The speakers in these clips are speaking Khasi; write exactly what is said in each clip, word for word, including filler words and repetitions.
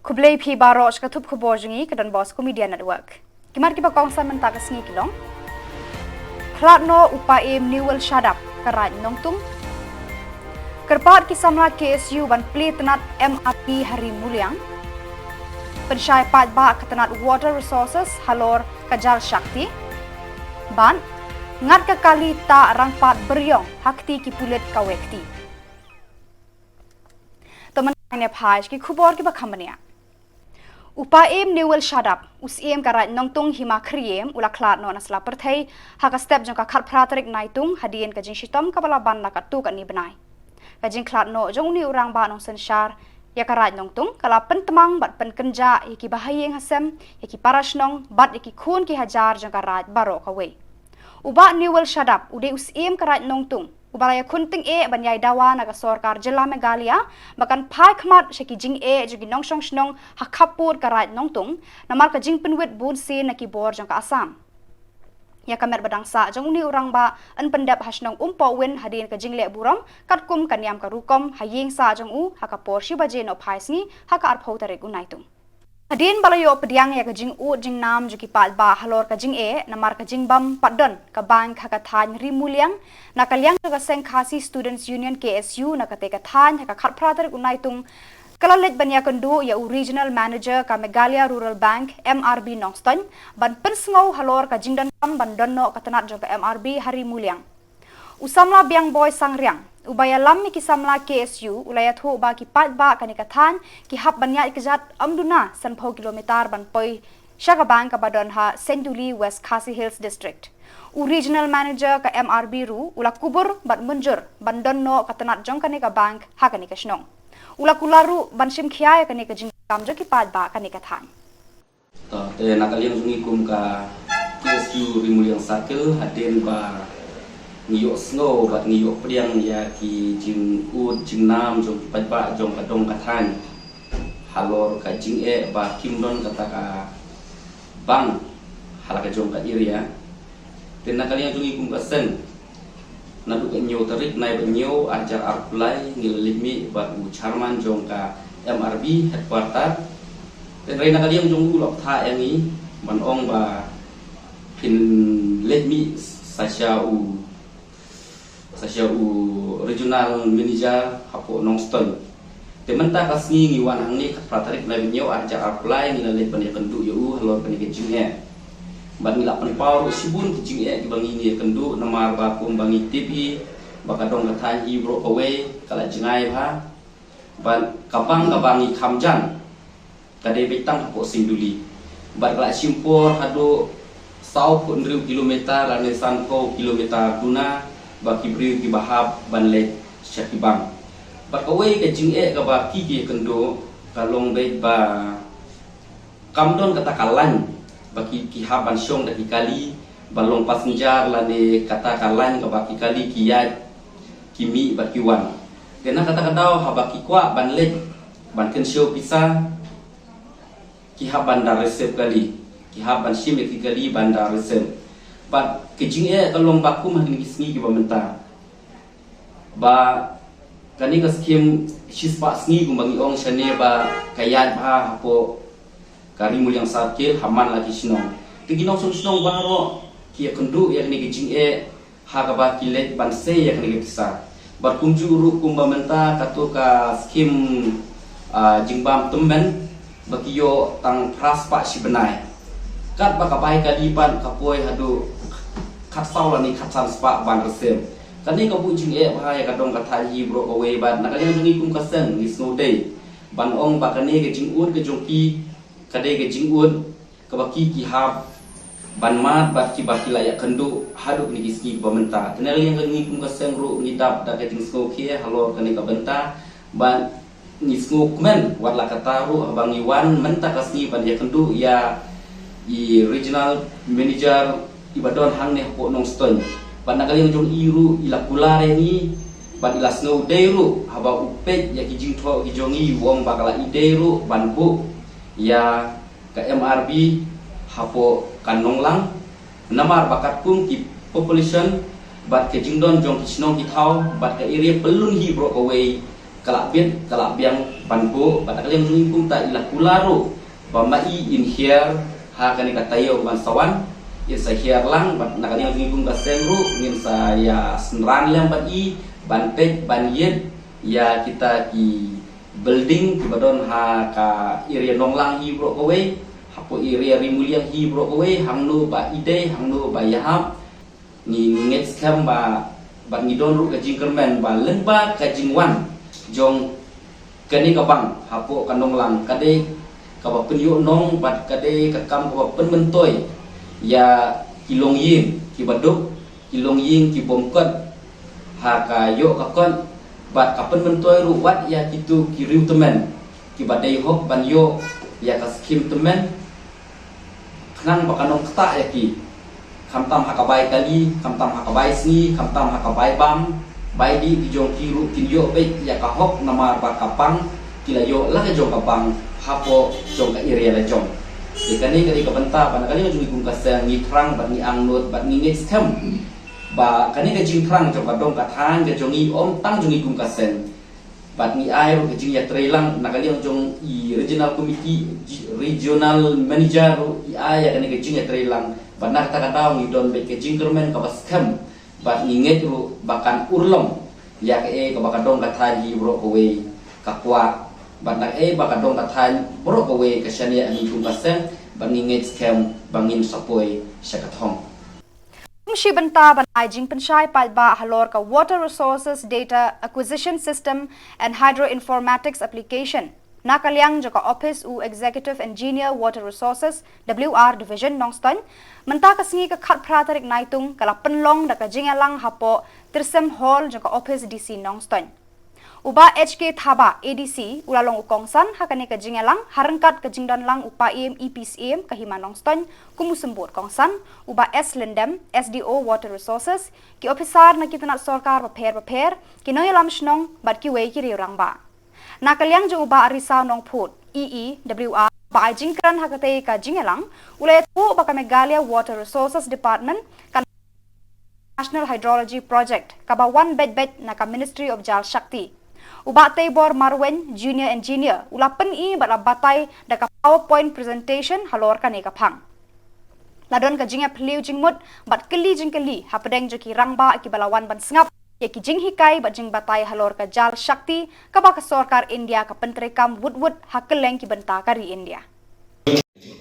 Khublei phi baroh sha ka thup khubor jong ngi ka Don Bosco Media Network. Ki mat kiba kongsan mynta ka sngi ki long: Khlad noh u Paiem Newell Shadap ka Raid Nongtung. Kyrpad ki samla K S U ban plie tnat M R B ha Ri Muliang. Pynshai paidbah ka tnat Water Resources halor ka Jal Shakti. Bad ngat ka kali tah rangpad beriong ha kti ki pulit kawei kti. To mynta ngin ïa phai sha ki khubor kiba kham bniah. U Paiem Newell Shadap, u Siem ka Raid Nongtung Hima Khyriem, u la khlad noh na sla pyrthei ha ka step jong ka khatphra tarik Naitung hadien ka jingshitom kaba la ban la katto katne bnai. Ka jingkhlad noh jong une u rangbah nongsynshar ïa ka Raid Nongtung ka la pyntmang bad pynkynjah ïa ki bahaïing hasem, ïa ki para shnong bad ïa ki khun ki hajar jong ka Raid baroh kawei. U Bah Newell Shadap u dei u Siem ka Raid Nongtung, uba la ïakhun tyngeh ban ïai dawa na ka sorkar jylla Meghalaya ba kan phai khmat sha ki jingeh jong ki nongshong shnong ha khappud ka Raid Nongtung, namar ka jingpynwit bunsien na ki bor jong ka Assam. Ïa ka met ba dang sah jong une u rangbah yn pyndep ha shnong Umpohwin hadien ka jingleh burom katkum ka niam ka rukom ha ïing sah jong u ha ka por shi baje nohphai sngi ha ka arphew tarik u Naitung. Hadien ba la ïoh pdiang ïa ka jingud jingnam jong ki paidbah halor ka jingeh namar ka jingbam pat don ka bank ha ka thaiñ Ri Muliang, na ka liang jong ka Seng Khasi Students Union K S U na katei ka thaiñ ha ka khatphra tarik u Naitung ka la leit ban ïakynduh ïa u Regional Manager ka Meghalaya Rural Bank M R B Nongstoiñ ban pynsngew halor ka jingdonkam ban don noh ka tnat jong ka M R B ha Ri Muliang. U samla Biangboi Sangriang, uba ïalam ïa ki samla K S U, u la ïathuh ba ki paidbah kane ka thaiñ ki hap ban ïaid kjat ym duna sanphew kilometer ban poi sha ka bank kaba don ha Senduli, West Khasi Hills District. U Regional Manager ka M R B ruh u la kubur bad mynjur ban don noh ka tnat jong kane ka bank ha kane ka shnong. U la kular ruh ban shim khia ïa kane ka jingkam jong ki paidbah kane ka thaiñ. To, te na ka liang jong ngi kum ka K S U Ri Muliang Circle, hadien ba ngi ïohsngew bad ngi ïoh pdiang ïa ki jingud jingnam jong ki paidbah jong ka dong ka thaiñ halor ka jingeh ba kim don kata ka bank ha la ka jong ka area. Te na ka liang jong ngi kum ka seng, naduh ka hynñiew tarik bnai ba hynñiew arhajar arphew lai ngi la leit mih bad u chairman jong ka M R B headquarter. Te hynrei na ka liang jong u la bthah ïa ngi ban ong ba phin leit mih sa sha u sa sha u regional manager hapoh Nongstoiñ. Te mynta ka sngi ngi wan hangne khatphra tarik bnai ba hynñiew arhajar arphew lai ngi la leit ban ïakynduh ïa u halor kane ka jingeh. Bad ngi la pynpaw ruh shibun ki jingeh kiba ngi ïakynduh namar ba kum ba ngi tip hi ba ka dong ka thaiñ hi baroh kawei ka la jngai bha. Bad ka bank kaba ngi kham jan ka dei beit tang hapoh Sinduli. Bad ka la shim por haduh saw phew hynriew kilometer lane sanphew kilometer duna ba ki briew kiba hap ban leit sha ki bank. Bad kawei ka jingeh kaba ki ki ïakynduh ka long beit ba kam don kata ka line ba ki, ki hap ban shong da ki kali ban long passenger lane kata ka line kaba ki kali ki ïaid ki mih bad ki wan. Te na kata ka daw haba ki kwah ban leit ban kynshew pisa, ki hap ban da reserve kali, ki hap ban shim ïa ki kali ban da reserve. Bad ka jingeh ka long ba kum ha kine ki sngi kiba mynta ba kane ka skim shispah sngi kumba ngi ong shane ba ka ïaid bha hapoh ka Ri Muliang Circle ha man la ki shnong. Te ki nongshong shnong baroh ki ïakynduh ïa kane ka jingeh ha kaba ki leit ban sei ïa kane ka pisa. Bad kumjuh ruh kumba mynta kato ka skim, ah, jingbam tymmen ba ki ïoh tang phra spah shi bnai. Katba ka bai kali pat ka poi haduh khatsaw lane khatsan spah ban reserve. Kane ka buh jingeh bha ïa ka dong ka thaiñ hi baroh kawei bad na ka liang jong ngi kum ka seng ngi sngewdei ban ong ba kane ka jingud ka jong ki ka dei ka jingud kaba ki, ki hap ban mad bad kiba ki la ïakynduh haduh kine ki sngi kiba mynta. Te na ka liang ka ngi kum ka seng ruh ngi dap da ka jingsngewkhia halor kane ka bynta bad ngi sngewkmen wat la katta ruh haba ngi wan mynta ka sngi ban ïakynduh ïa i regional manager iba don hangne hapoh Nongstoiñ. Bad na ka liang jong i ruh i la kular ïa ngi bad i la sngewdei ruh haba u peit ïa ki jingthoh ki jong ngi, u ong ba ka la ïadei ruh ban buh ïa ka M R B hapoh ka Nonglang. Namar ba katkum ki population bad ka jingdon jong ki shnong ki thaw bad ka area pyllun hi baroh kawei ka la bit, ka la biang ban buh, bad na ka liang jong i kum ta i la kular ruh ba ma i in hiar ha kane ka taïew ban sa wan, in sa hiar lang, bad na ka liang jong i kum ka seng ruh ngin sa ïa synran lem bad i ban peit ban ïit ïa kita ki building kiba don ha ka area Nonglang hi baroh kawei, hapoh area Ri Muliang hi baroh kawei, hangno ba i dei, hangno ba ïahap. Ngi ngeit skhem ba, bad ngi don ruh ka jingkyrmen ba lyngba ka jingwan jong kane ka bank hapoh ka Nonglang, ka dei kaba pynïoh nong bad ka dei ka kam kaba pynmyntoi ïa ki longïing kiba duk, ki longïing ki bym kot ha ka ïoh ka kot, bad ka pynmyntoi ruh wat ïa kito ki riew tymmen kiba dei hok ban ïoh ïa ka skim tymmen, khnang ba kan ym ktah ïa ki, khamtam ha ka bai kali, khamtam ha ka bai sngi, khamtam ha ka bai bam, bai dih, ki jong ki ruh kin ïoh beit ïa ka hok namar ba ka bank ki la ïoh la ka jong ka bank hapoh jong ka area la jong. Te kane ka dei ka bynta ba na ka liang jong i kum ka seng ngi thrang bad ngi angnud bad ngi ngeit skhem ba kane ka jingthrang jong ka dong ka thaiñ ka jong i, ym tang jong i kum ka seng, bad ngi ai ruh ka jingïatreilang na ka liang jong i regional committee, regional manager ruh i ai ïa kane ka jingïatreilang, bad na kata ka daw ngi don beit ka jingkyrmen kaba skhem, bad ngi ngeit ruh ba kan urlong ïa kaei kaba ka dong ka thaiñ hi baroh kawei ka kwah, bad na kaei ba ka dong ka thaiñ baroh kawei ka shaniah ha ngi kum ka seng, bad ngi ngeit skhem ba ngin sa poi sha ka thong. Kum shi bynta ban ai jingpynshai paidbah halor ka Water Resources Data Acquisition System and Hydroinformatics Application, na ka liang jong ka ophis u Executive Engineer Water Resources, W R Division, Nongstoiñ, mynta ka sngi ka khatphra tarik Naitung ka la pynlong da ka jingïalang hapoh Tyrsem Hall jong ka ophis D C Nongstoiñ. U Bah H K Thabah, A D C, u la long u kongsan ha kane ka jingïalang, ha ryngkat ka jingdon lang u Paiem E P Syiem ka Hima Nongstoiñ kum u symbud kongsan, u Bah S Lyndem, S D O Water Resources, ki ophisar na ki tnat sorkar bapher bapher, ki nongïalam shnong bad kiwei ki riew rangbah. Na ka liang jong u Bah Risaw Nongphut, E E W R, ba ai jingkren ha katei ka jingïalang, u la ïathuh ba ka Meghalaya Water Resources Department ka National Hydrology Project kaba wan beit beit na ka Ministry of Jal Shakti. U Bah Teibor Marwein, Junior Engineer, u la pyni bad la batai da ka PowerPoint presentation halor kane ka phang. La don ka jingïaphylliew jingmut bad kylli jingkylli hapdeng jong ki rangbah kiba la wan ban sngap ïa ki jinghikai bad jingbatai halor ka Jal Shakti kaba ka sorkar India ka pyntreikam wut wut ha kylleng ki bynta ka ri India.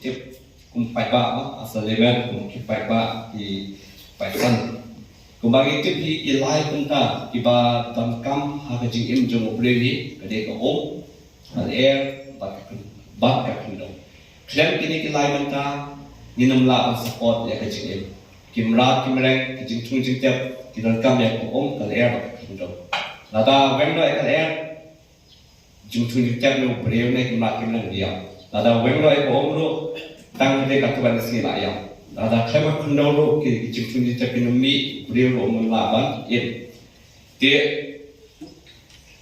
Tip kum paidbah, ba, asal level kum ki paidbah ki paisan. Kumba ngi tip hi ki lai bynta kiba donkam ha ka jingim jong u briew hi, ka dei ka um, ka lyer, bad ka khyn-, bad ka khyndew. Khlem kine ki lai bynta ngin ym lah ban support ïa ka jingim. Ki mrad ki mreng, ki jingthung jingtep ki donkam ïa ka um, ka lyer, bad ka khyndew. Lada weng noh ïa ka lyer, jingthung jingtep jong u briew ne ki mrad ki mreng ïa. Lada weng noh ïa ka um ruh, tang dei katto katne sngi la ïam. Lada khlem ka khyndew ruh ki, ki jingthung jingtep kin ym mih, u briew ruh um lah ban im. Te,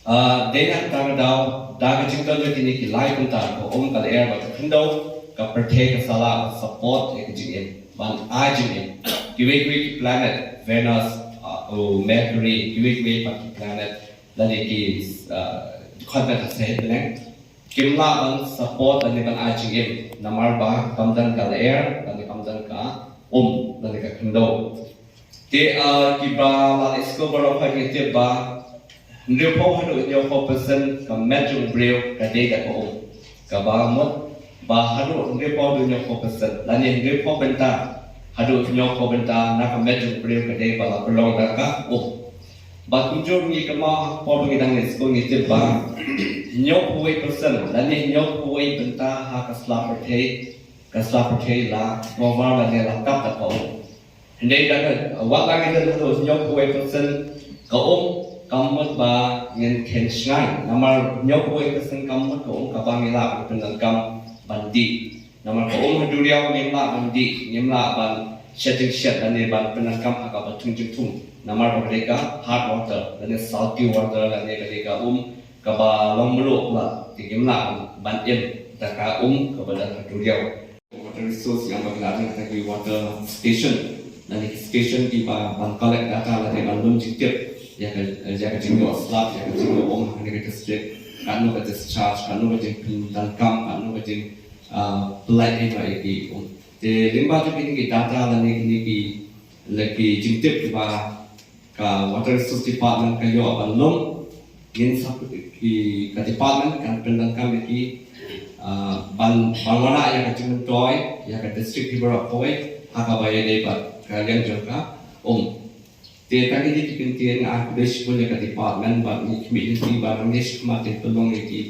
ah, dei na kata ka daw, da ka jingdon jong kine ki lai bynta, ka um, ka lyer bad ka khyndew, ka pyrthei ka sa lah ban support ïa ka jingim, ban ai jingim. Kiwei kiwei ki planet, Venus, ah, u Mercury, kiwei kiwei pat ki planet, lane ki, ah, dkhot ba ka seh bneng, kim lah ban support lane ban ai jingim namar ba kam don ka lyer lane kam don ka um lane ka khyndew. Te, ah, kiba la leh skur baroh ka ngi tip ba hynriewphew haduh hynñiewphew percent ka met jong u briew ka dei da ka um. Kaba mut ba haduh hynriewphew haduh hynñiewphew percent lane hynriewphew bynta haduh hynñiewphew bynta na ka met jong u briew ka dei ba la pynlong da ka um. Bad kumjuh ngi kynmaw ha ka por ba ngi dang leh skur ngi tip ba hynñiewphew wei percent lane hynñiewphew wei bynta ha ka sla pyrthei, ka sla pyrthei la cover lane la kap da ka um. Hynrei da ka, wat la ngi don haduh hynñiewphew wei percent ka um, kam mut ba ngin kheiñ shngaiñ. Namar hynñiewphew wei percent kam mut ka um kaba ngi lah ban pyndonkam ban dih. Namar ka um ha duriaw ngim lah ban dih, ngim lah ban shet jingshet lane ban pyndonkam ha kaba thung jingthung. Namar ba ka dei ka hard water lane salty water lane ka dei ka um kaba long mluh la, te ngim lah ban im da ka um kaba don ha duriaw. Water resource ïa ba ki la don kata ki water station lane ki station kiba ban collect data lane ban lum jingtip. ïa ka, ïa ka jingïoh slap, ïa ka jingïoh um ha kane ka district, katno ka discharge, katno ka jingpyndonkam, katno ka jing, ah, pynlait ïa ki um. Te lyngba jong kine ki data lane kine ki, la ki jingtip kiba ka Water Resource Department ka ïoh ban long, ngin sa ki ka department kan pyndonkam ïa ki, ah, ban, ban wanrah ïa ka jingmyntoi ïa ka district hi baroh kawei ha kaba ïadei bad ka liang jong ka um. Te tang kine ki kyntien, nga ai khublei shibun ïa ka department bad ngi khmih lynti ba ngi shim te pynlong ïa ki,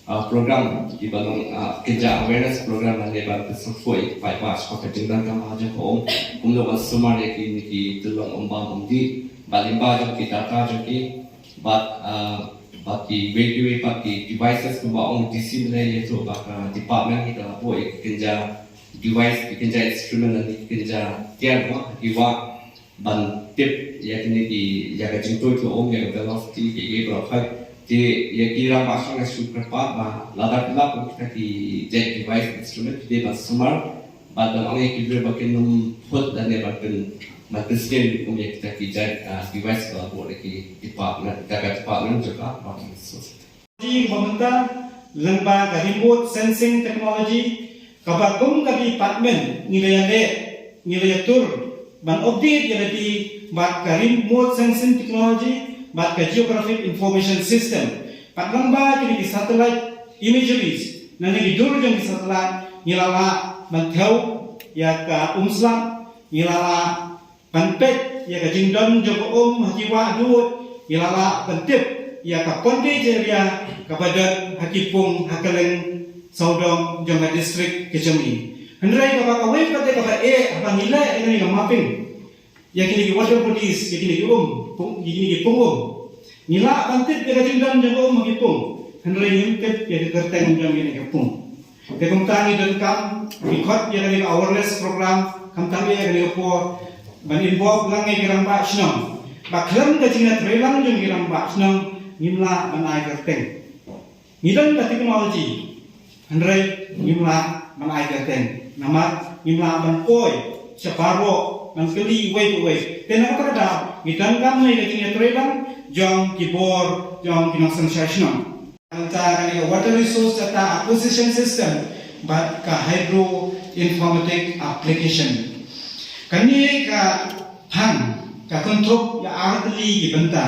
ah, program kiba long, ah, kynja awareness program lane ban pynsngewthuh ïa ki paidbah shaphang ka jingdonkam ha jong ka um, kumno ban sumar ïa kine ki tyllong um bam um dih, bad lyngba jong ki data jong ki, bad, ah, bad kiwei kiwei pat ki devices kumba ong D C mynne, ïathuh ba ka department hi ka la buh ïa ki kynja device, ki kynja instrument lane ki kynja tiar, mo, ki wah ban tip ïa kine ki, ïa ka jingtoi ka um, ïa ka velocity, ki, ki baroh. Te ïa ki rangbah shnong nga shu kyrpad ba lada ki lap kum kita ki jait device, instrument, ki dei ban sumar bad ban ong ïa ki briew ba kin ym phut lane ban pyn, ban pynsngew kum ïa kita ki jait, ah, device ba la buh da ki department, da ka department jong ka Water Resource. Ji ba mynta lyngba ka remote sensing technology, kaba kum ka department ngi la ïaleh, ngi la ïatur ban update ïa lade bad ka remote sensing technology bad ka geographic information system. Bad lyngba kine ki satellite imageries, lane ki dur jong ki satellite, ngi la lah ban thew ïa ka umslap, ngi la lah ban peit ïa ka jingdon jong ka um ha ki wah dud, ngi la lah ban tip ïa ka bondage area kaba don ha ki pung ha kylleng sawdong jong ka district ka jong ngi. Hynrei kaba kawei pat de kaba eh haba ngi leh ïa kane ka mapping ïa kine ki water bodies, ïa kine ki um, pung, ïa kine ki pung um. Ngi lah ban tip ïa ka jingdon jong ka um ha ki pung, hynrei ngim tip ïa ka kyrteng jong kine ki pung. Te kumta ngi donkam, ngi khot ïa kane ka awareness program, khamtam ïa kane ka por, ban involve lang ïa ki rangbah shnong. Ba khlem ka jingïatreilang jong ki rangbah shnong, ngim lah ban ai kyrteng. Ngi don ka technology, hynrei ngim lah ban ai kyrteng. Namar ngim lah ban poi sha baroh, ban kylli uwei pa uwei. Te na kata ka daw, ngi donkam ïa ka jingïatreilang jong ki bor, jong ki nongsynshar shnong. Kata kane ka Water Resource Data Acquisition System bad ka Hydro Informatic Application. Kane ka phang ka kynthup ïa ar tylli ki bynta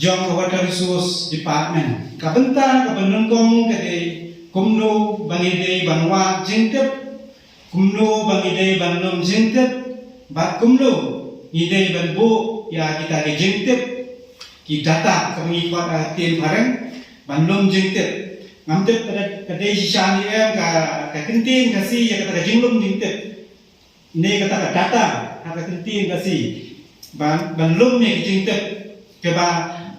jong ka Water Resource Department. Ka bynta kaba nyngkong ka dei kumno ba ngi dei ban wad jingtip, kumno ba ngi dei ban lum jingtip, bad kumno ngi dei ban buh ïa kita ki jingtip, ki data, kaba ngi khot ha ka ktien phareng, ban lum jingtip. Ngam tip ka dei, ka dei shisha ne em ka, ka ktien Khasi ïa kata ka jinglum jingtip, ne kata ka data ha ka ktien Khasi, ban, ban lum ïa ki jingtip kiba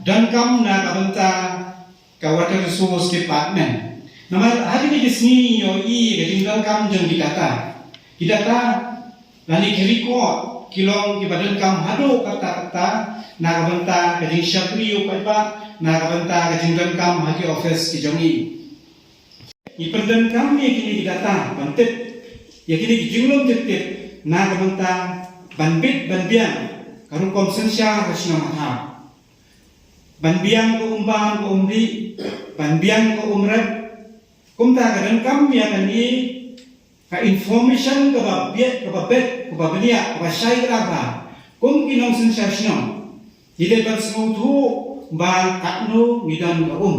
donkam na ka bynta ka Water Resource Department. Namar ha kine ki sngi ngi ïohi ka jingdonkam jong ki data. Ki data lane ki record ki long kiba donkam haduh katta katta na ka bynta ka jingshakri u paidbah, na ka bynta ka jingdonkam ha ki office ki jong ngi. Ngi pyndonkam ïa kine ki data ban tip ïa kine ki jinglum jingtip na ka bynta ban bit ban biang ka rukom synshar ha shnong ha thaw. Ban biang ka um bam ka um dih, ban biang ka um rep. Kumta ka donkam ïa kane ka information kaba biang, kaba bit, kaba bniah, kaba shai kaba bha. Kum ki nongsynshar shnong, ngi dei ban sngewthuh ba katno ngi don ka um.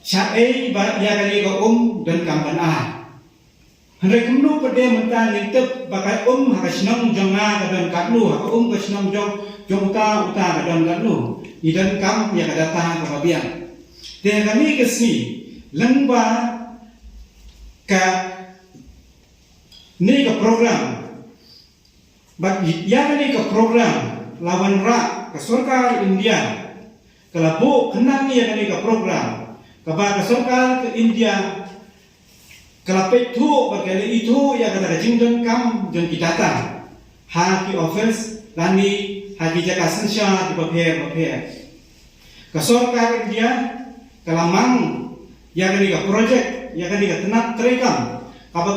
Shaei ba ïa kane ka um donkam ban ai. Hynrei kumno pat de mynta ngin tip ba ka um ha ka shnong jong nga ka don katno, ha ka um ka shnong jong, jong uta uta ka don katno. Ngi donkam ïa ka data kaba biang. Te ha kane ka sngi lyngba kane ka program, bad ïa kane ka program la wanrah, ka sorkar India ka la buh khnang ïa kane ka program, kaba ka sorkar ka India ka la peit thuh bad ka la ithuh ïa kata ka jingdonkam jong ki data ha ki office lane ha ki jaka synshar kiba pher bapher. Ka sorkar India ka la mang ïa kane ka project, ïa kane ka tnat treikam kaba,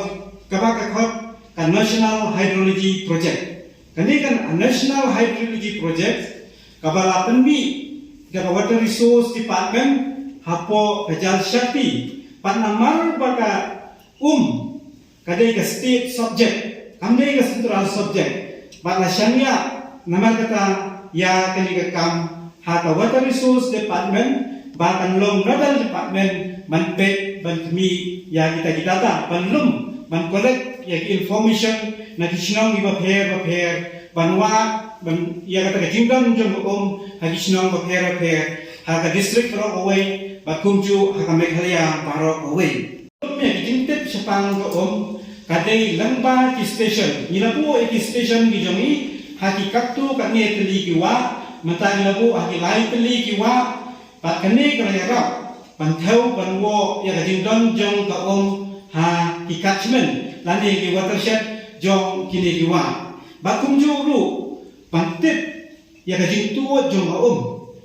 kaba ka khot ka National Hydrology Project. Kane ka National Hydrology Project kaba la pynmih da ka Water Resource Department hapoh ka Jal Shakti, bad namar ba ka um ka dei ka state subject, kam dei ka central subject, bad la shaniah namar kata ïa kane ka kam ha ka Water Resource Department, ba kan long nodal department ban peit, ban khmih ïa kita ki data, ban lum, ban collect ïa ki information na ki shnong kiba pher bapher, ban wad, ban ïa kata ka jingdon jong ka um ha ki shnong bapher bapher, ha ka district baroh kawei, bad kumjuh ha ka Meghalaya baroh kawei. Lum ïa ki jingtip shaphang ka um ka dei lyngba ki station. Ngi la buh ïa ki station ki jong ngi ha ki katto katne tylli ki wah, mynta ngi la buh ha ki lai tylli ki wah, bad kane ka la ïarap ban thew ban wad ïa ka jingdon jong ka um ha ki catchment lane ki watershed jong kine ki wah. Bad kumjuh ruh ban tip ïa ka jingtuid jong ka um.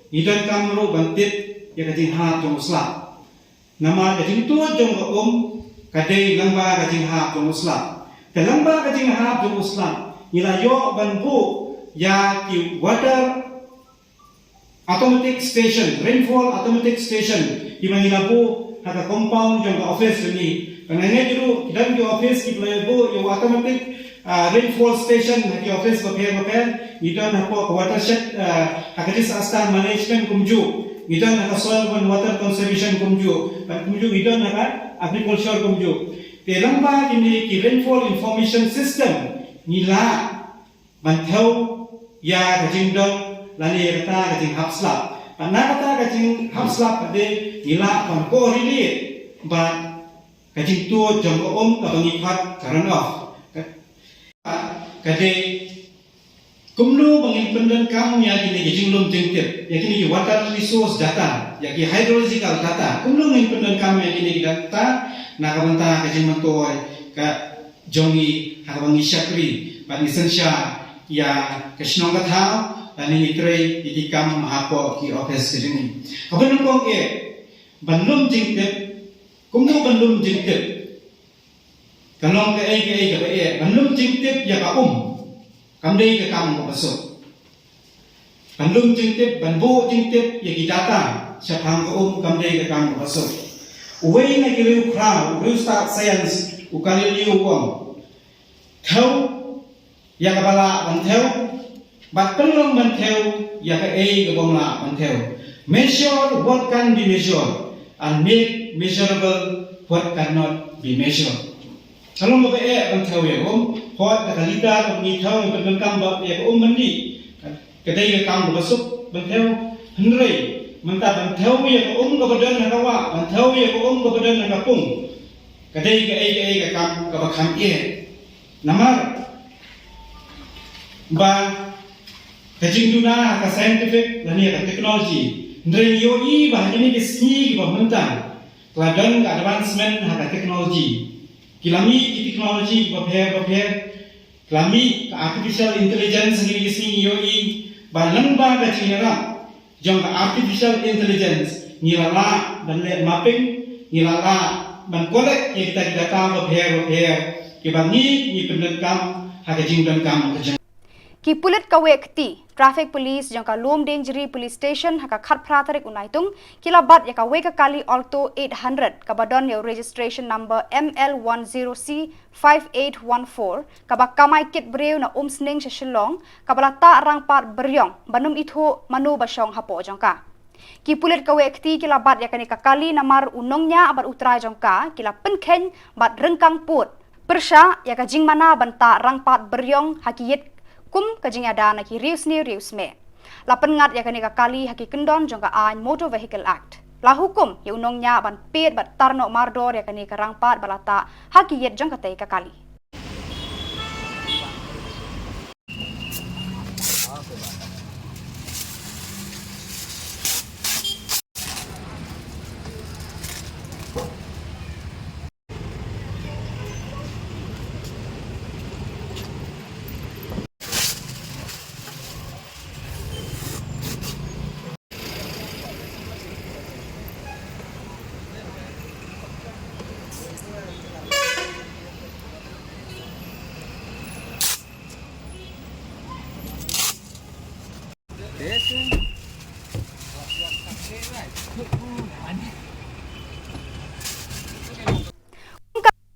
Ngi donkam ruh ban tip ïa ka jinghap jong u slap. Namar ka jingtuid jong ka um ka dei lyngba ka jinghap jong u slap. Te lyngba ka jinghap jong u slap ngi la ïoh ban buh ïa ki water automatic station, rainfall automatic station, kiba ngi la buh ha ka compound jong ka office jong ngi. Bad nga ngeit ruh ki don ki office kiba la buh ïa u automatic, ah, rainfall station ha ki office bapher bapher. Ngi don hapoh ka watershed, ah, ha ka disaster management kumjuh. Ngi don ha ka soil and water conservation kumjuh. Bad kumjuh ngi don ha ka agriculture kumjuh. Te lyngba kine ki rainfall information system ngi lah ban thew ïa ka jingdon lane ïa kata ka jinghap slap. Bad na kata ka jinghap slap pat de ngi lah ban correlate bad ka jingtuid jong ka um kaba ngi khot ka runoff. Ka, ka dei kumno ba ngin pyndonkam ïa kine ki jinglum jingtip, ïa kine ki water resource data, ïa ki hydrological data, kumno ngin pyndonkam ïa kine ki data na ka bynta ka jingmyntoi ka jong ngi ha kaba ngi shakri bad ngi synshar ïa ka shnong ka thaw, lane ngi trei ïa ki kam hapoh ki office ka jong ngi. Kaba nyngkong eh ban lum jingtip. Kumno ban lum jingtip? Ka long kaei kaei kaba eh ban lum jingtip ïa ka um. Kam dei ka kam kaba suk. Ban lum jingtip, ban buh jingtip ïa ki data shaphang ka um kam dei ka kam kaba suk. Uwei na ki riewkhraw, u riewstad science, u Galileo u ong, thew ïa kaba lah ban thew, bad pynlong ban thew ïa kaei ka bym lah ban thew. Measure what can be measured and make measurable what cannot be measured. Ka long kaba eh ban thew ïa ka um, hooid da ka litar ba ngi thew ngi pyndonkam ba ïa ka um ban dih, ka dei ka kam kaba suk ban thew. Hynrei mynta ban thew ïa ka um kaba don ha ka wah, ban thew ïa ka um kaba don ha ka pung, ka dei kaei kaei ka kam kaba kham eh. Namar ba ka jingduna ha ka scientific lane ha ka technology, hynrei ngi ïohi ba ha kine ki sngi kiba mynta ki la don ka advancement ha ka technology. Ki la mih ki technology kiba pher bapher, ki la mih ka artificial intelligence ha kine ki sngi. Ngi ïohi ba lyngba ka jingïarap jong ka artificial intelligence ngi la lah ban leh mapping, ngi la lah ban collect ïa kita ki data bapher bapher kiba ngi, ngi pyndonkam ha ka jingdonkam ka jong. Ki pulit kawei kti, traffic police jong ka Lumdiengjri Police Station ha ka khatphra tarik u Naitung ki la bat ïa kawei ka kali Alto eight hundred kaba don ïa u registration number M L one zero C five eight one four, kaba kamai kit briew na Umsning sha Shillong, kaba la tah rangpad beriong ban ym ithuh mano ba shong hapoh jong ka. Ki pulit kawei kti ki la bat ïa kane ka kali namar u nongñiah bad u trai jong ka ki la pynkheiñ bad ryngkang pud pyrshah ïa ka jingmana ban tah rangpad beriong ha ki ïit kum ka jingïada na ki riewsniew riewsmeh. La pynngat ïa kane ka kali ha ki kyndon jong ka aiñ Motor Vehicle Act. La hukum ïa u nongñiah ban peit bad tar noh mardor ïa kane ka rangpad ba la tah ha ki ïit jong katei ka kali.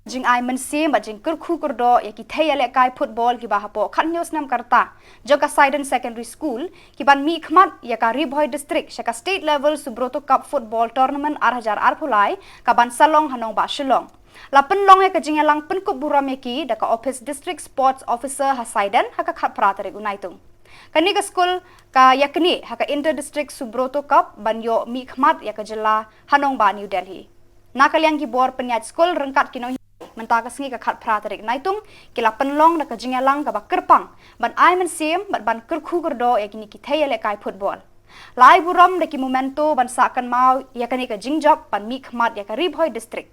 Jingai mynsiem bad jingkyrkhu kyrdoh ïa ki thei ïalehkai football kiba hapoh khathynñiew snem ka rta jong ka Saiden Secondary School ki ban mihkhmat ïa ka Ri Bhoi District sha ka State Level Subroto Cup Football Tournament ar hajar arphew lai ka ban sa long ha nongbah Shillong. La pynlong ïa ka jingïalang pynkup burom ïa ki da ka ophis District Sports Officer ha Saiden ha ka khatphra tarik u Naitung. Kane ka skul ka ïaknieh ha ka Inter District Subroto Cup ban ïoh mihkhmat ïa ka jylla ha nongbah New Delhi. Na ka liang ki bor pynïaid skul ryngkat ki nonghikai, mynta ka sngi ka khatphra tarik Naitung ki la pynlong da ka jingïalang kaba kyrpang ban ai mynsiem bad ban kyrkhu kyrdoh ïa kine ki thei ïalehkai football. La ai burom da ki memento ban sah kynmaw ïa kane ka jingjop ban mihkhmat ïa ka Ri Bhoi District.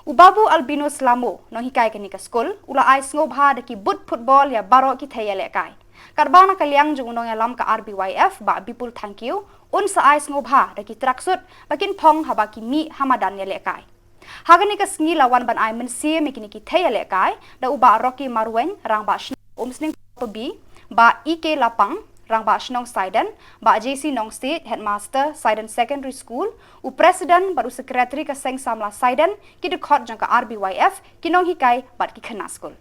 U Babu Albinus Lamo, nonghikai kane ka skul, u la ai sngewbha da ki boot football ïa baroh ki thei ïalehkai. Katba na ka liang jong u nongïalam ka R B Y F, Bah Bipul Thangkhiew, un sa ai sngewbha da ki tracksuit ba kin phong haba ki mih ha madan ïalehkai. Ha kane ka sngi la wan ban ai mynsiem ïa kine ki thei ïalehkai da u Bah Rocky Marwein, Rangbah Shnong Umsning B, Bah E K Lapang, Rangbah Shnong Saiden, Bah J C Nongsiej, Headmaster Saiden Secondary School, u President bad u Secretary ka Seng Samla Saiden, ki dkhot jong ka R B Y F, ki nonghikai bad ki khynnah skul.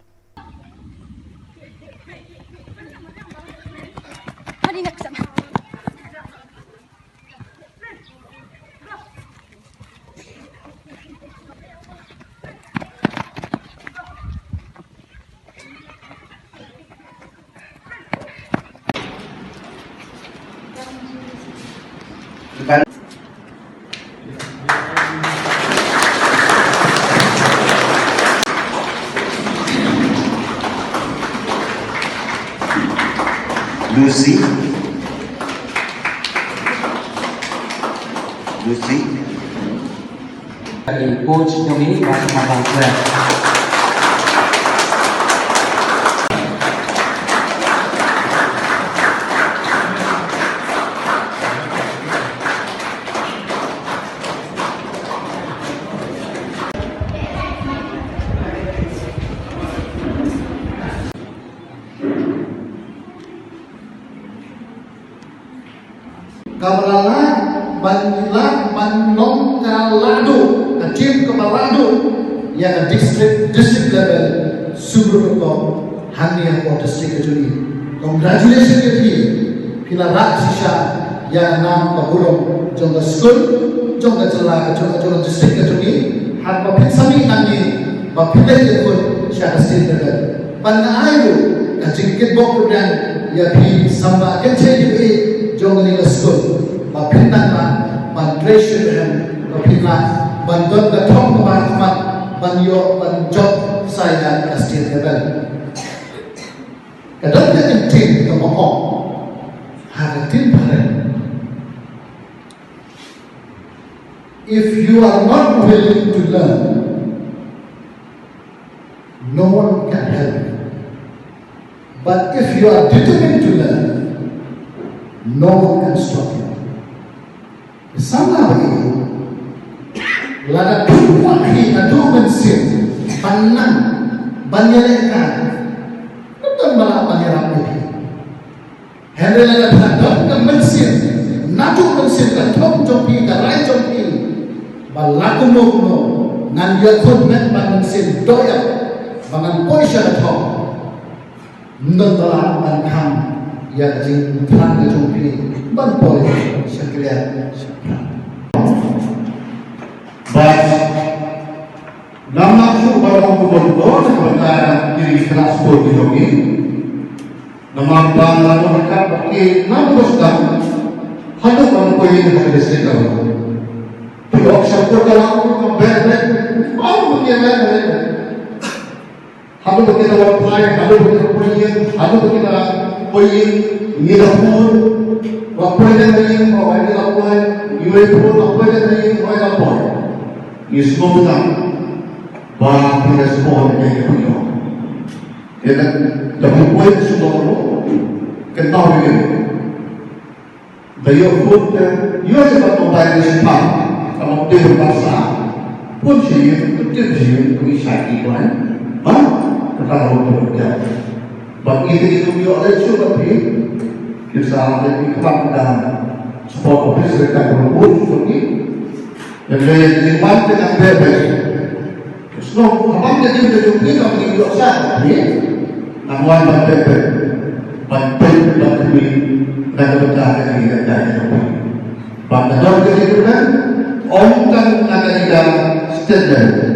Lucy. Lucy. Dari coach kami, Pak Sumantang Square. Kaba la lah ban lah ban long ka lahduh, ka team kaba lahduh ïa ka district, district level Subroto Cup hangne hapoh district ka jong ngi. Congratulations ïa phi. Phi la rah shisha ïa ka nam ka burom jong ka skul, jong ka jylla ka jong, jong ka district ka jong ngi. Haba phin sa mih nangne ba phin leit ïakhun sha ka state level. Ban ai ruh ka jingkitbok kyrdan ïa phi samla kynthei kiba ïeit jong kane ka skul ba phin nang ban, ban trei shitrhem ba phin lah ban don ka thong kaba khmat ban ïoh ban jop sa ïa ka state level. Ka don ka kyntien kaba ong ha ka ktien phareng, if you are not willing to learn, no one can help you. But if you are determined to learn, no one can stop you. Samla ba ïeit, lada phi kwah hi naduh mynsiem ban nang ban ïalehkai, ym don ba lah ban ïarap ïa phi. Hynrei lada phi la don ka mynsiem, naduh mynsiem ka thong jong phi, ka rai jong phi, ba la kumno kumno ngan ïakhun met bad mynsiem dohïap ba ngan poi sha ka thong. Ym don ba lah ban kham ïa ka jingthrang ka jong phi ban poi sha kliar sha phrang. Bad ngam lah shuh ban ong kumno kumno na ka bynta ki khynnah skul ki jong ngi. Namar ba la ong ryngkat ba ki nang ba sdang haduh ban poi ïing ha ka district level. Ki ong sha pyrta la ong ba beh beh. Ong ba ki beh beh. Haduh ba ki la wan phai, haduh ba ki la poi ïing, haduh ba ki la poi ïing, ngi la phone. Ba poi dang ïing, ba ngi la poi, ngi la phone, ba poi dang ïing, ba ngi la poi. Ngi sngewthuh ba ki respond ïa ki pynïoh. Ïa ka, da phi poi sha Shillong ruh, kynmaw ïa kane. Da ïoh phone te, ïoh ïa ka mobile ne shiphang, ka mobile ba sa. Phone sha ïing, ka tip sha ïing, ka i shait ki kloi. Ba, ka tang ruh ka phone te. Ba ïa kane ka ïoh leit shuh ka phi. Ki sa leit ki khmat ka sport office, ka ruh shuh ki. Te ka jingwan te ngan beh beh. Sngewbha ban ka jingwan jong phi, ngan ïoh sah phi. Ngan wan ban beh beh. Ban peit ban khmih na ka bynta ka jingïalehkai jong phi. Ban ka don ka jingkyrmen, ym tang na ka liga state level.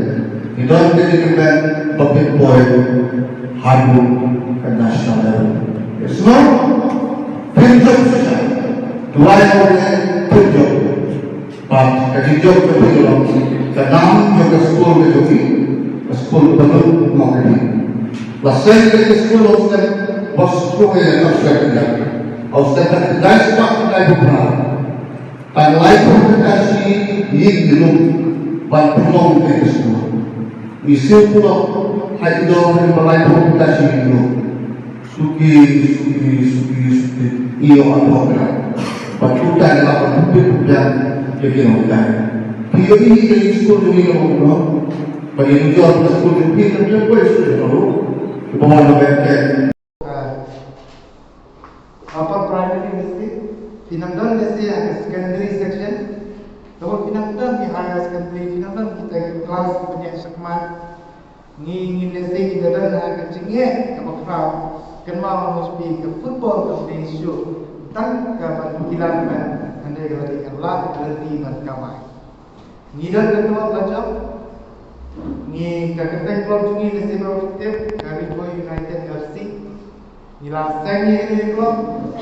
Ngi don ka jingkyrmen ba phin poi haduh ka national level. Sngewbha phin jop shisha. Duwai ïa phi phin jop. Bad ka jingjop ka phi ka long ka nam jong ka skul ka jong phi, ka skul ba lut mo ka phi. La seng ka skul, la seng ba skul ka jong phi, la seng ka dai spak dai bukra. Tang laiphew kynta shi ïing ki lum ban pynlong ka skul. Ngi siew pulok ha i dor ba laiphew kynta shi ïing ki lum. Suki, suki, suki, suki. Ïoh ïa ka. Bad utai la ban pynpit pynbiang ïa ki nonghikai. Phi ïohi ïa ki skul jong ngi ka long kumno? Ba ngi ïohi ïa ki skul jong phi, ka long kumno skul jong phi? Ki ba wan ban peit. Ka upper primary lehse, phi nang don lehse ha ka secondary section. Kaba phi nang don ki higher secondary, phi nang don kita ki class pynïaid shakhmat. Ngi, ngi lehse ngi da don ha ka jingeh kaba khraw. Kynmaw, must be ka football kam dei shuh tang ka ban ki lam ban, hynrei ka la dei ka lad ka lynti ban kamai. Ngi don ka club la jong. Ngi, ka kyrteng club jong ngi lehse ba phi tip, ka Ri Bhoi United F C. Ngi la seng ïa kane ka club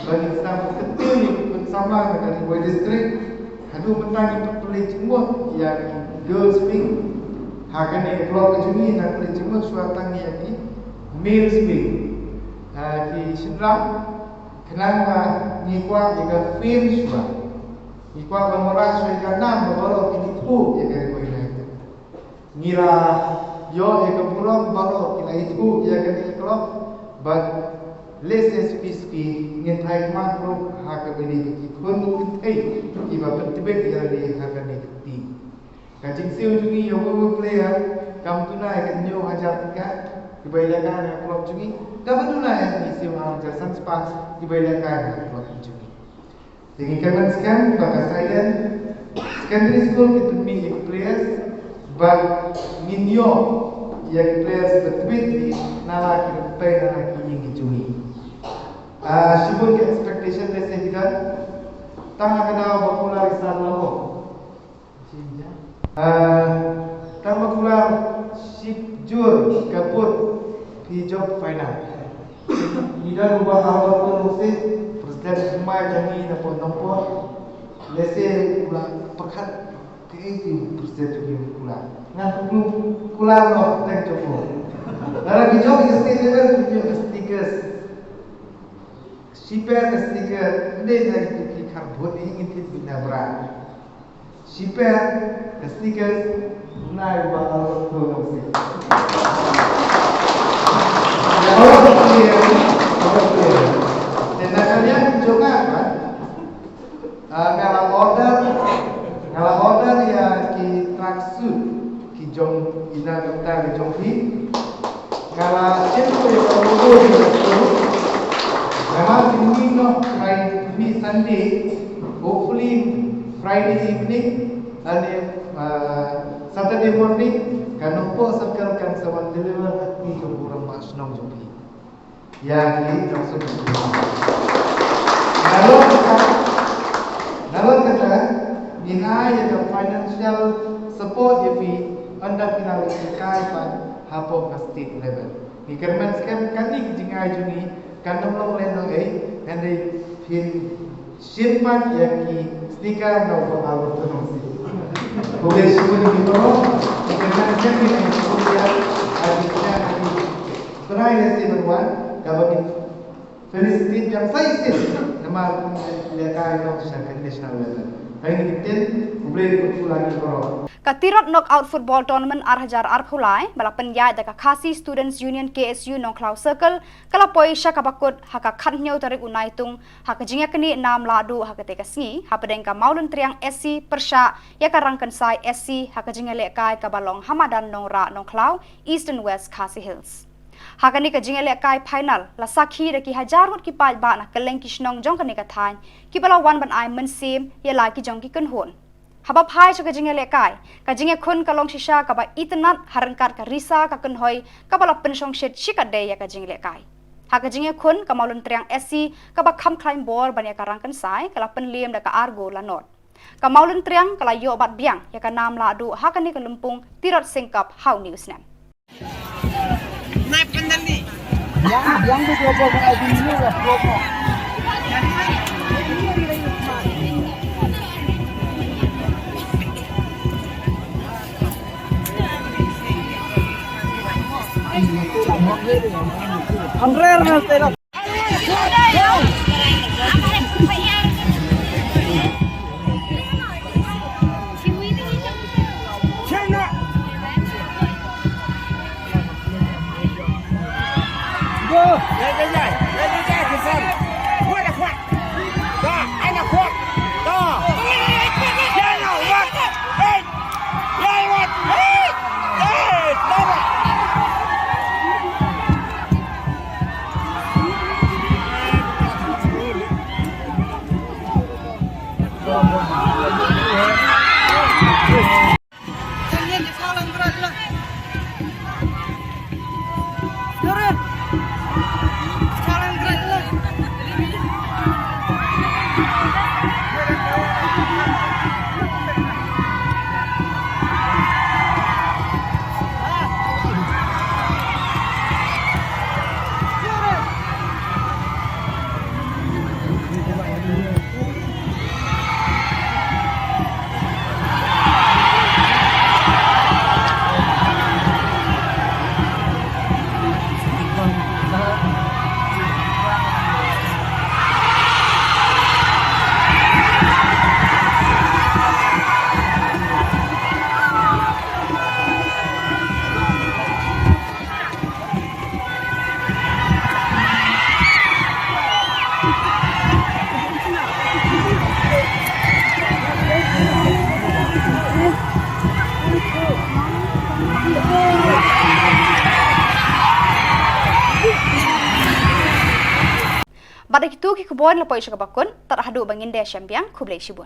ba ngin sa kyntiew ïa ki khun samla na ka Ri Bhoi District. Haduh mynta ngi pynleit jingmut ïa ki girls wing ha kane ka club ka jong ngi, ngi pynleit jingmut shuwa tang ïa ki males wing. Ah, ki shynrang, khnang ba ngi kwah ïa ka fame shuwa. Ngi kwah ban wanrah shuwa ïa ka nam ba baroh kin ithuh ïa ka Ri Bhoi United. Ngi la ïoh ïa ka burom, baroh ki la ithuh ïa kane ka club. Bad lehse suki suki ngin thait mat ruh ha kaba ïadei bad ki khun kynthei kiba pyntbit ïa lade ha kane ka team. Ka jingsiew jong ngi ïa uwei uwei u player kam duna ïa ka hynñiew hajar tyngka kiba ïalehkai na ka club jong ngi, kaba duna ïa ki hynñiew hajar san spah kiba ïalehkai na ka club jong ngi. Te ngi kyrmen skhem ba ka Saiden Secondary School kin pynmih ïa ki players, bad ngin ïoh ïa ki players ba tbit hi na la ki rympei na la ki ïing ki jong ngi. Ah, shibun ki expectation lehse ki don. Tang ha ka daw ba kular i Sar Lambo. Ah, tang ba kular shipjur ka put phi jop final. Ngi don u Bah Albert Kurnongsiej, President hynmen jong ngi na Nongpoh. Lehse u la pyrkhat kaei kaba u President jong ngi u kular. Ngan pynkular noh tang jong u. Lada phi jop ïa ka state level phi ïoh ka stickers. Shipher ka sticker, ym dei na ki, ki kharphut, ngin thied beit na bra. Shipher ka sticker, nai ba Albert Kurnongsiej. Ïa, Albert Kurnongsiej, Albert Kurnongsiej. Te na ka liang jong nga pat, ah, nga la order, nga la order ïa ki tracksuit ki jong ina, ka bynta ki jong phi. Nga la shim ïa ka logo jong ka school. Namar phin mih noh Friday, phin mih Sunday, hopefully Friday evening, lane, uh, Saturday morning, ka Nongpoh Circle kan sa wan deliver ha kti jong u rangbah shnong jong phi. Ïa ki jong sum. Nalor kata, nalor kata, ngin ai ïa ka financial support ïa phi, ynda phi la leit hikai pat hapoh ka state level. Ngi kyrmen skhem kane ka jingai jong ngi kan ym long lehnohei, hynrei phin shim pat ïa ki sticker na u Bah Albert Kurnongsiej. Khublei shibun ïa phi baroh, ngi kyrmen skhem ïa phi, khublei ïa phi, ïa phi. Trai ïa si ban wan, kaba ngin felicitate biang sa shisien namar phi lehkai noh sha ka national level. Thank you, Captain. Khublei ïa phi baroh. Ka Tirot Knockout Football Tournament ar hajar arphew lai, ba la pynïaid da ka Khasi Students Union K S U Nongkhlaw Circle, ka la poi sha kaba kut ha ka khathynñiew tarik u Naitung, ha ka jingïaknieh nam lahduh ha katei ka sngi, hapdeng ka Mawlyntriang S C pyrshah ïa ka Rangkynsai S C ha ka jingïalehkai kaba long ha madan Nongrah Nongkhlaw, Eastern West Khasi Hills. Ha kane ka jingïalehkai final, la sakhi da ki hajar ngut ki paidbah na kylleng ki shnong jong kane ka thaiñ, kiba la wan ban ai mynsiem ïa la ki jong ki kynhun. Haba phai sha ka jingïalehkai, ka jingïakhun ka long shisha kaba itynnad ha ryngkat ka risa ka kynhoi kaba la pynshongshit shikatdei ïa ka jingïalehkai. Ha ka jingïakhun ka Mawlyntriang S C kaba kham khlaiñ bor ban ïa ka rangkynsai ka la pynliem da ka ar gol la nod. Ka Mawlyntriang ka la ïoh bat biang ïa ka nam lahduh ha kane ka lympung Tirot Sing Cup ha une u snem. Bad da kitu ki khubor la poi sha kaba kut, tad haduh ba ngin da shim biang, khublei shibun.